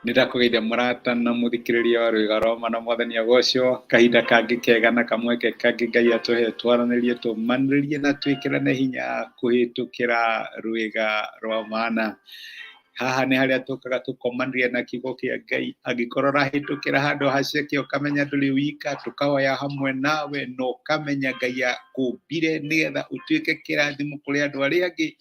Nĩndakũgeithia mũrata na mũthikĩrĩria wa Rwĩga Roma na Mwathani agocwo. Kahinda kangĩ kega na kamweke kangĩ Ngai atũhe twaranĩrie, tũmanĩrĩrie na twĩkĩrane hinya kũhĩtũkĩra Rwĩga rwa Mana. Haha nĩ harĩa tũkaga tũkomanĩria na kiugo kĩa Ngai. Angĩkorwo ũrahĩtũkĩra handũ haceke ũkamenya ndũrĩ wika, tũkahoya hamwe nawe na ũkamenya Ngai akũmbire nĩgetha ũtuĩke kĩrathimo kũrĩ andũ arĩa angĩ,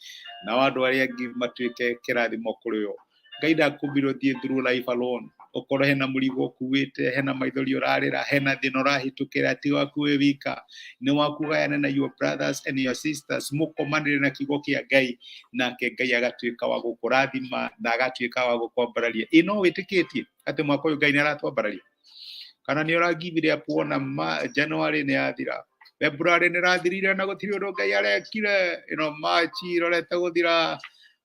nao andũ arĩa angĩ matuĩke kĩrathimo kũrĩ o. Ngai ndakũmbire ũthiĩ through life alone. Ũkorwo hena mũrigo ũkuĩte, hena maithori ũrarĩra, hena thĩna ũrahĩtũkĩra, ti waku wĩ wika, nĩ waku gayane na your brothers and your sisters, mũkomanĩre na kiugo kĩa Ngai, nake Ngai agatuĩka wa gũkũrathima na agatuĩka wa gũkwambararia. Ĩ no wĩtĩkĩtie atĩ mwaka ũyũ Ngai nĩ aratwambararia? Kana nĩ ũragivire up wona ma January nĩ yathira, February nĩ ĩrathirire na gũtirĩ ũndũ Ngai arekire, ĩno March ĩrorete gũthira,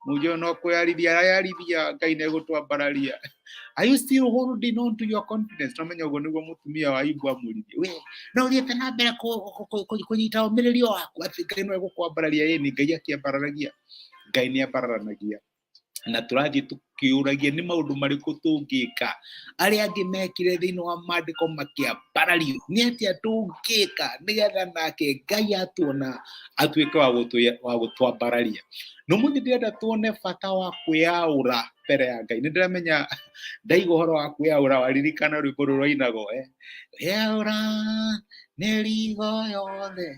mũnjũ no kwĩyarithia arayarithia, Ngai nĩ egũtwambararia. Are you still holding on to your confidence? No menya ũguo nĩguo mũtumia wa Ayubu amwĩrire, we no ũthiĩte na mbere kũnyita ũmĩrĩrio waku atĩ Ngai no egũkwambararia. Ĩni, Ngai akĩambararagia, Ngai nĩ ambararanagia. Na tũrathiĩ tũkĩũragia nĩ maũndũ marĩkũ tũngĩka arĩa angĩ mekire thĩinĩ wa maandĩko makĩambarario, nĩ atĩa tũngĩka nĩgetha nake Ngai atuona atuĩke wa gũtwambararia. No mũthĩ ndĩrenda tuone bata wa kwĩyaũra mbere ya Ngai. Nĩ ndĩramenya ndaiga ũhoro wa kwĩyaũra waririkana rwĩmbo rũrũ rwainagwo, yaũra mĩrigo yothe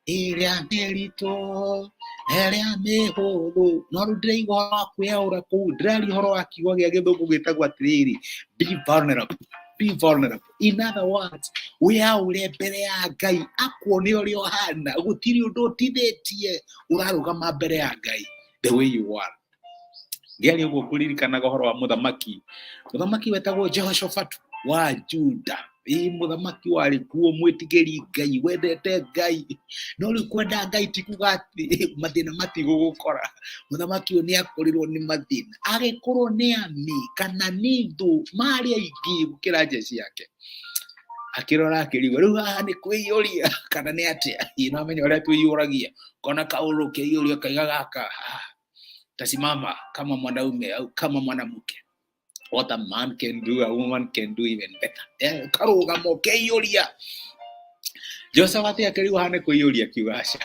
ĩrĩa mĩritũ ĩrĩa mĩhũthũ. No rĩu ndĩraigua ũhoro wa kwĩyaũra kũu, ndĩraria ũhoro wa kiugo gĩa gĩthũngũ gĩtagwo atĩrĩrĩ, be vulnerable, be vulnerable. In other words, wĩyaũre mbere ya Ngai akuone ũrĩa ũhana, gũtirĩ ũndũ ũtithĩtie, ũrarũgama mbere ya Ngai the way you are. Ngĩaria ũguo ngũririkanaga ũhoro wa mũthamaki, mũthamaki wetagwo Jehoshafatu wa Juda. Ĩ mũthamaki warĩ kuo mwĩtigĩri Ngai, wendete Ngai. No rĩu kwenda Ngai ti kuga atĩ mathĩna matigũgũkora. Mũthamaki ũyũ nĩ akorirwo nĩ mathĩna, agĩkorwo nĩ ami kana nĩ thũ marĩ aingĩ gũkĩra njeci yake. Akĩrora akĩrigwo rĩu haha nĩ kwĩiyũria kana nĩ atĩa? Ĩ no amenya ũrĩa twĩiyũragia, kona kaũndũ ũkeiyũria ũkaiga gaka, ah, tasimama kama mwanaume au kama mwanamke. What a man can do, a woman can do even better. Karũgama ũkeiyũria. Jehoshafatu akĩrigwo haha nĩ kwĩiyũria, akiuga aca,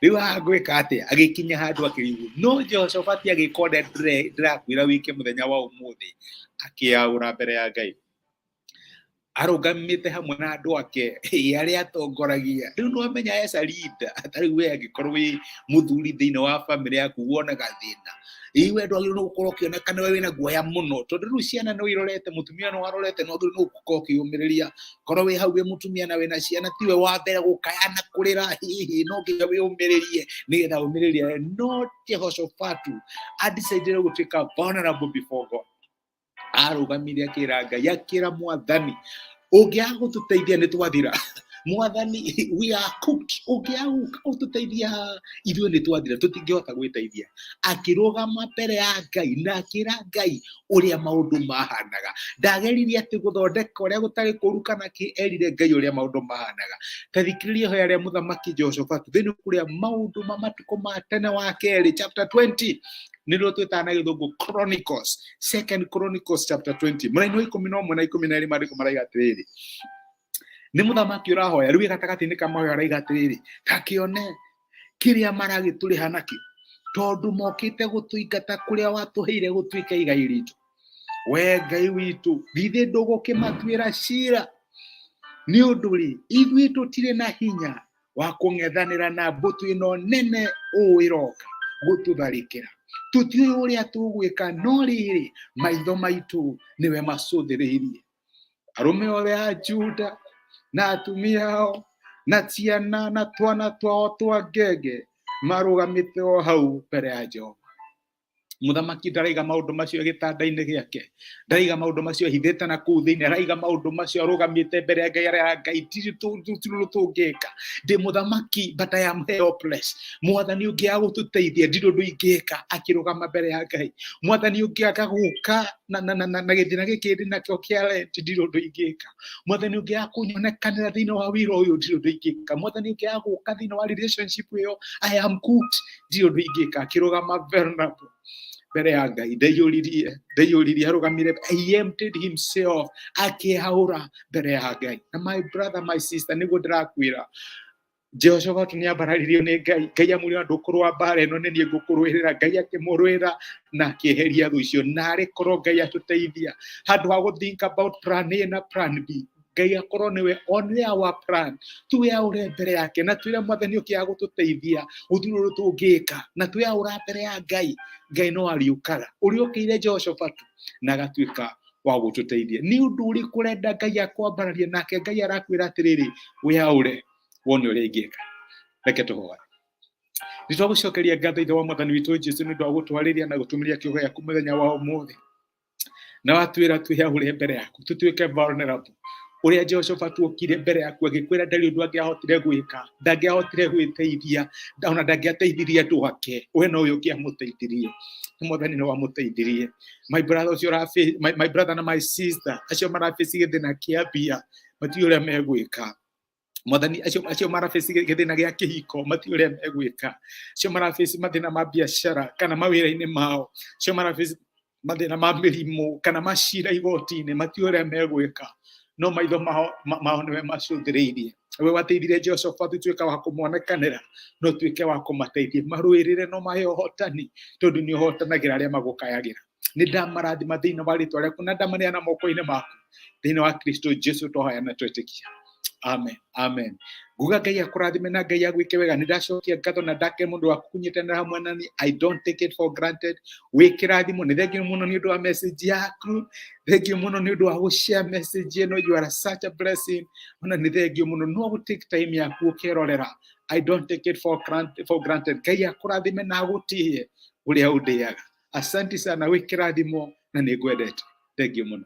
rĩu haha ngwĩka atĩa? Agĩkinya handũ akĩrigwo. No Jehoshafatu agĩka ũrĩa ndĩrakwĩra wĩke mũthenya wa ũmũthĩ, akĩyaũra mbere ya Ngai. Arũgamĩte hamwe na andũ ake arĩa atongoragia. Rĩu nĩ wamenya as a leader, ta rĩu we angĩkorwo wĩ mũthuri thĩinĩ wa bamĩrĩ yaku wonaga thĩna, ĩĩ we ndwagĩrĩirwo nĩ gũkorwo ũkĩoneka nĩwe wĩna guoya mũno, tondũ rĩu ciana no irorete, mũtumia no arorete, no wagĩrĩirwo nĩ gũkorwo ũkĩũmĩrĩria. Korwo wĩ hau wĩ mũtumia na wĩna ciana, tiwe wa mbere gũkaya na kũrĩra, hihi no nginya wĩũmĩrĩrie nĩgetha ũmĩrĩrie. No Jehoshafatu adecidire gũtuĩka vulnerable before God. Arũgamire akĩra Ngai, akĩra Mwathani, ũngĩaga gũtũteithia nĩ twathira. Mwathani, we are cooked. Ũngĩaga gũtũteithia ithuĩ nĩ twathira, tũtingĩhota gwĩteithia. Akĩrũgama mbere ya Ngai na akĩra Ngai ũrĩa maũndũ mahanaga. Ndageririe atĩ gũthondeka ũrĩa gũtarĩ kũru kana kĩ, erire Ngai ũrĩa maũndũ mahanaga. Ta thikĩrĩria ihoya rĩa mũthamaki Jehoshafatu thĩinĩ kũrĩa maũndũ ma matukũ ma tene wa kerĩ chapter 20, nĩrĩo twĩtaga na gĩthũngũ Chronicles, Second Chronicles chapter 20 mũraini wa 11 na 12. Maandĩko maraiga atĩrĩrĩ, nĩ mũthamaki ũrahoya rĩu wĩ gatagatĩ-inĩ ka mahoya, araiga atĩrĩrĩ, takĩone kĩrĩa maragĩtũrĩha nakĩo, tondũ mokĩte gũtũingata kũrĩa watũheire gũtuĩka igai ritũ. We Ngai witũ, githĩ ndũgũkĩmatuĩra cira? Nĩ ũndũ rĩ, ithuĩ tũtirĩ na hinya wa kũng'ethanĩra na mbũtũ ĩno nene ũũ ĩroka gũtũtharĩkĩra. Tũtiũĩ ũrĩa tũgwĩka, no rĩrĩ, maitho maitũ nĩwe macũthĩrĩirie. Arũme othe a Juda na atumia ao na ciana na twana twao twa ngenge marũgamĩte o hau mbere ya Jehova. Mũthamaki ndaraiga maũndũ macio gĩtanda-inĩ gĩake, ndaraiga maũndũ macio ahithĩte na kũu thĩinĩ, araiga maũndũ macio arũgamĩte mbere ya Ngai. Arera Ngai, ndirĩ ũndũ tũngĩka, ndĩ mũthamaki but I am helpless. Mwathani, ũngĩaga gũtũteithia ndirĩ ũndũ ingĩka. Akĩrũgama mbere ya Ngai, Mwathani, ũngĩaga gũka na gĩthĩna gĩkĩ ndĩ nakĩo kĩa rent, ndirĩ ũndũ ingĩka. Mwathani, ũngĩaga kũnyonekanĩra thĩinĩ wa wĩra ũyũ, ndirĩ ũndũ ingĩka. Mwathani, ũngĩaga gũka thĩinĩ wa relationship ĩyo, I am cooked, ndirĩ ũndũ ingĩka. Akĩrũgama vulnerable. Mbere ya Ngai ndeyũririe, ndeyũririe, arũgamire, he emptied himself, akĩhaũra mbere ya Ngai. Na my brother, my sister, nĩguo ndĩrakwĩra, Jehoshafatu nĩ ambararirio nĩ Ngai. Ngai amwĩra, ndũkũrũa mbara ĩno, nĩ niĩ ngũkũrũĩrĩra. Ngai akĩmũrũĩra na akĩeheria thũ icio. Narĩ korwo Ngai atũteithia, handũ ha gũ think about plan A na plan B, Ngai akorwo nĩwe only our plan, twĩyaũre mbere yake na twĩre Mwathani ũkĩaga gũtũteithia gũtirĩ ũndũ tũngĩka, na twĩyaũra mbere ya Ngai. Ngai no ariũkaga ũrĩa ũkĩire Jehoshafatu na agatuĩka wa gũtũteithia. Nĩ ũndũ ũrĩkũ ũrenda Ngai akwambararie? Nake Ngai arakwĩra atĩrĩrĩ, wĩyaũre wone ũrĩa ingĩka. Reke tũhoe. Nĩ twagũcokeria ngatho, Ithe wa Mwathani witũ Jesu, nĩ ũndũ wa gũtwarĩria na gũtũmĩria kiugo gĩaku mũthenya wa ũmũthĩ, na watwĩra twĩyaũre mbere yaku, tũtuĩke vulnerable ũrĩa Jehoshafatu okire mbere yaku agĩkwĩra ndarĩ ũndũ angĩahotire gwĩka, ndangĩahotire gwĩteithia, ona ndangĩateithirie andũ ake, we nowe ũngĩamũteithirie. Mwathani nĩ wamũteithirie. My brother ũcio my brother na my sister acio marabaci gĩthĩna kĩa mbia, matiũĩ ũrĩa megwĩka. Mwathani, acio marabaci gĩthĩna gĩa kĩhiko, matiũĩ ũrĩa megwĩka. Acio marabaci mathĩna ma biacara kana mawĩra-inĩ mao, acio marabaci mathĩna ma mĩrimũ kana macira igoti-inĩ, matiũĩ ũrĩa megwĩka, no maitho mao nĩwe macũthĩrĩirie. We wateithirie Jehoshafatu, tuĩka wa kũmonekanĩra, no tuĩke wa kũmateithia marũĩrĩre, no mahe ũhotani, tondũ nĩ ũhotanagĩra arĩa magũkayagĩra. Nĩ ndamarathima thĩinĩ wa rĩtwa rĩaku na ndamaneana moko-inĩ maku thĩinĩ wa Kristo Jesu twahoya na twetĩkia. Amen, amen. Nguga Ngai akũrathime na Ngai agwĩke wega. Nĩ ndacokia ngatho na ndake mũndũ wa kũnyitanĩra hamwe nani. I don't take it for granted. Wĩ kĩrathimo. Nĩ thengiũ mũno nĩ ũndũ wa message yaku, thengiũ mũno nĩ ũndũ wa gũshare message ĩno. You are such a blessing. Ona nĩ thengiũ mũno no gũ take time yaku ũkerorera. I don't take it for granted. Ngai akũrathime na agũtĩe ũrĩa ũndĩaga. Asante sana, wĩ kĩrathimo na nĩ ngwendete. Thengiũ mũno.